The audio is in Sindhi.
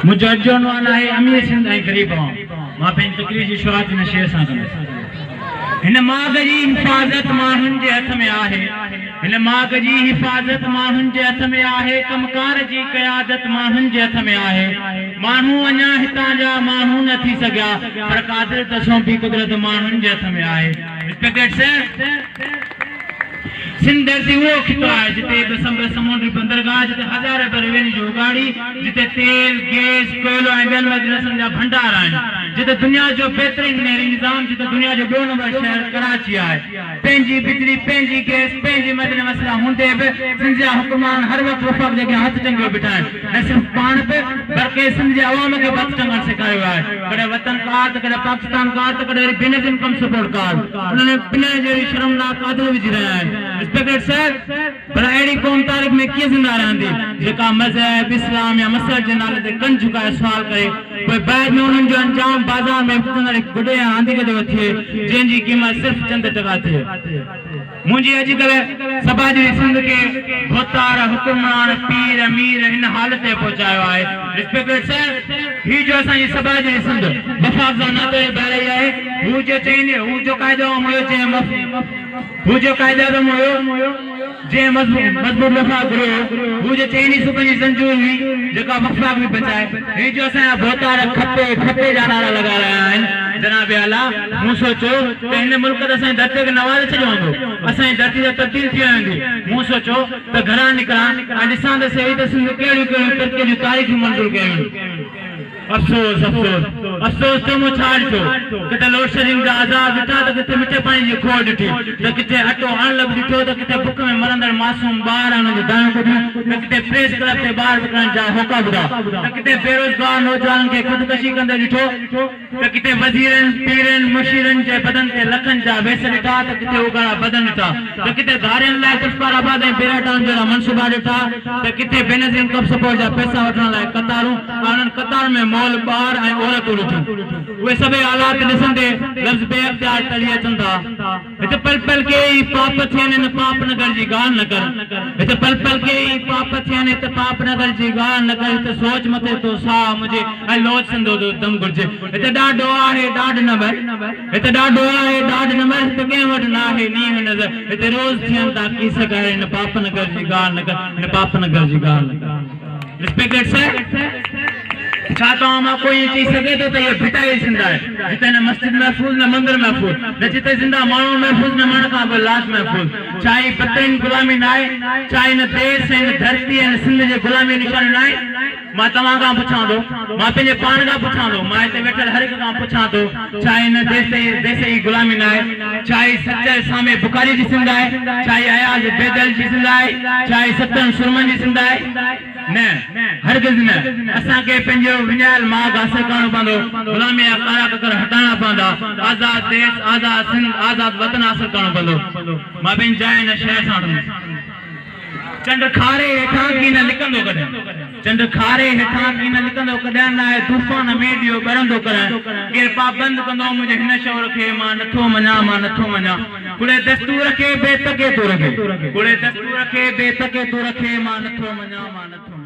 منهنجو اڄ جو عنوان آهي امير سنڌ ۽ غريب عوام. مان پنهنجي تقرير جي شروعات هن شعر سان ڪندس. هن ماڳ جي حفاظت ماڻهن جي هٿ ۾ آهي. هن ماڳ جي حفاظت ماڻهن جي هٿ ۾ آهي. ڪم ڪار جي قيادت ماڻهن جي هٿ ۾ آهي. ماڻهو اڃا هتان جا ماڻهو نه ٿي سگهيا پر قادر ته سونپي قدرت ماڻهن جي هٿ ۾ آهي. رسپيڪٽيڊ سر! سنڌ ڌرتي اهو خطو آهي جتي به سنڀ سمونڊي بندرگاهه، جتي هزارين ارب روينيو جي اوڳاڙي، جتي تيل، گيس، ڪوئلو ۽ ٻين معدني رسن جا ڀنڊار آهن، جتي دنيا جو بهترين نهري نظام، جتي دنيا جو ٻيو نمبر شهر ڪراچي آهي. پنهنجي بجلي، پنهنجي گيس، پنهنجي معدني وسيلا هوندي به سنڌ جا حڪمران هر وقت وفاق جي اڳيان هٿ ٽنگيو بيٺا آهن. نه صرف پاڻ به بلڪه سنڌ جي عوام کي به هٿ ٽنگڻ سيکاريو ويو آهي. ڪڏهن وطن ڪارڊ ته ڪڏهن پاڪستان ڪارڊ ته ڪڏهن وري بينظير انڪم سپورٽ ڪارڊ. انهن ۾ پنڻ جهڙي شرمناڪ عادت وجهي رهيا آهن. رسپيڪٽيڊ سر! ڀلا اهڙي قوم تاريخ ۾ ڪيئن زنده رهندي جيڪا مذهب، اسلام يا مسلڪ جي نالي تي ڪن جهڪائي سوال ڪري پوء بعد ۾ انهن جو انجام بازار ۾ وڪجندڙ هڪ گڏي يا رانديڪي جهڙو ٿئي جنهن جي قيمت صرف چند ٽڪا ٿئي. منهنجي اڄڪلهه سٻاجهڙي سنڌ کي ڀوتار، حڪمران، پير، مير ان حال تي پهچايو آهي. رسپيڪٽيڊ سر! هي جو اسان جي سٻاجهڙي سنڌ وفاق سان ناتو نڀائي رهي آهي، هو جو چئين هو جو قائداعظم هيو جنهن هو جو قائداعظم هيو جنهن مضبوط وفاق گهريو هو، هو جو چئني صوبن جي زنجير هئي جيڪا وفاق به بچائي، هي جو اسان جا ڀوتار کپي کپي جا نعرا لڳائي رهيا آهن. جناب اعليٰ! مون سوچيو ته هن ملڪ ته اسان جي ڌرتيء کي نوازي ڇڏيو هوندو. اسان جي ڌرتي ته تبديل ٿي وئي هوندي. مون سوچيو ته گهران نڪران ۽ ڏسان ته سهي ته سنڌ ڪهڙيون ڪهڙيون ترقيء جون تاريخون منظور ڪيون ويون. افسوس، افسوس، افسوس ٿيو مون ڇا ڏٺو؟ ڪٿي لوڊشيڊنگ جا عذاب ڏٺا ته ڪٿي مٺي پاڻي جي کوهه ڏٺي ته ڪٿي اٽو اڻلڀ ڏٺو ته ڪٿي بک ۾ مرندڙ معصوم ٻار ۽ انهن جون دانهون ٻڌيون ته ڪٿي پريس ڪلب تي ٻار وڪڻڻ جا هوڪا ٻڌا ته ڪٿي بيروزگار نوجوانن کي خودڪشي ڪندي ڏٺو. ته ڪٿي وزيرن، پيرن، مشيرن جي بدن تي لکن جا ويس ڏٺا ته ڪٿي اگهاڙا بدن ڏٺا ته ڪٿي ڌارين لاء ذوالفقار آباد ۽ بيرا ٽائون جهڙا منصوبا ڏٺا ته ڪٿي بينظير انڪم سپورٽ جا پئسا وٺڻ لاء قطارون ۽ انهن قطارن ۾ مئل ٻار ۽ عورتون ڏٺيون. اهي سڀئي حالات ڏسندي لفظ بي اختيار ٽڙي اچن ٿا. هت پل پل ڪيئي پاپ ٿين هن پاپ نگر جي ڳالهه نه ڪر هت پل پل ڪيئي پاپ ٿين هت پاپ نگر جي ڳالهه نه ڪر هت سوچ مٿي ٿو ساهه منهنجي ۽ لوچ سندو ٿو دم گهرجي هت ڏاڍو آهي ڏاڍ نه مر هت ڏاڍو آهي ڏاڍ نه مر هت ڪنهن وٽ ناهي نينهن نظر هت روز ٿين ٿا ڪيس ڪر هن پاپ نگر جي ڳالهه نه ڪر هن پاپ نگر جي ڳالهه نه ڪر. رسپيڪٽيڊ سر! ڇا توهان مان ڪو ائين چئي سگهي ٿو ته اهو ڀٽائي سنڌ آهي، جتي نه مسجد محفوظ نه مندر محفوظ، نه جتي زنده ماڻهو محفوظ نه مرڻ کان پوء لاش محفوظ؟ ڇا هي بدترين غلامي ناهي؟ ڇا هن ديس ۽ هن ڌرتي ۽ هن سنڌ جي غلاميء جون نشانيون ناهن؟ مان توهان کان پڇان ٿو، مان پنهنجي پاڻ کان پڇان ٿو، مان هتي ويٺل هر هڪ کان پڇان ٿو، ڇا هن ديس ديس جي غلامي ناهي؟ ڇا هي سچل سامي بخاري جي سنڌ آهي؟ ڇا هي اياز بيدل جي سنڌ آهي؟ ڇا هي ستن سورمن جي سنڌ آهي؟ نه، هرگز نه. اسان کي پنهنجو وڃايل ماڳ حاصل ڪرڻو پوندو، غلاميء جا ڪارا ڪڪر هٽائڻا پوندا، آزاد ديس، آزاد سنڌ، آزاد وطن حاصل ڪرڻو پوندو. مان پنهنجي جاء هن شعر سان وٺندس. چنڊ کاري هيٺان ڪين لڪندو ڪڏهن. چنڊ کاري هيٺان ڪين لڪندو ڪڏهن. ناهي طوفان ۾ ڏيئو ٻرندو ڪڏهن. ڪير پابند ڪندو منهنجي هن شعور کي. مان نٿو مڃان، مان نٿو مڃان. ڪوڙي دستور کي بي تڪي تون رکي. ڪوڙي دستور کي بي تڪي تون رکي. مان نٿو مڃان، مان نٿو مڃان.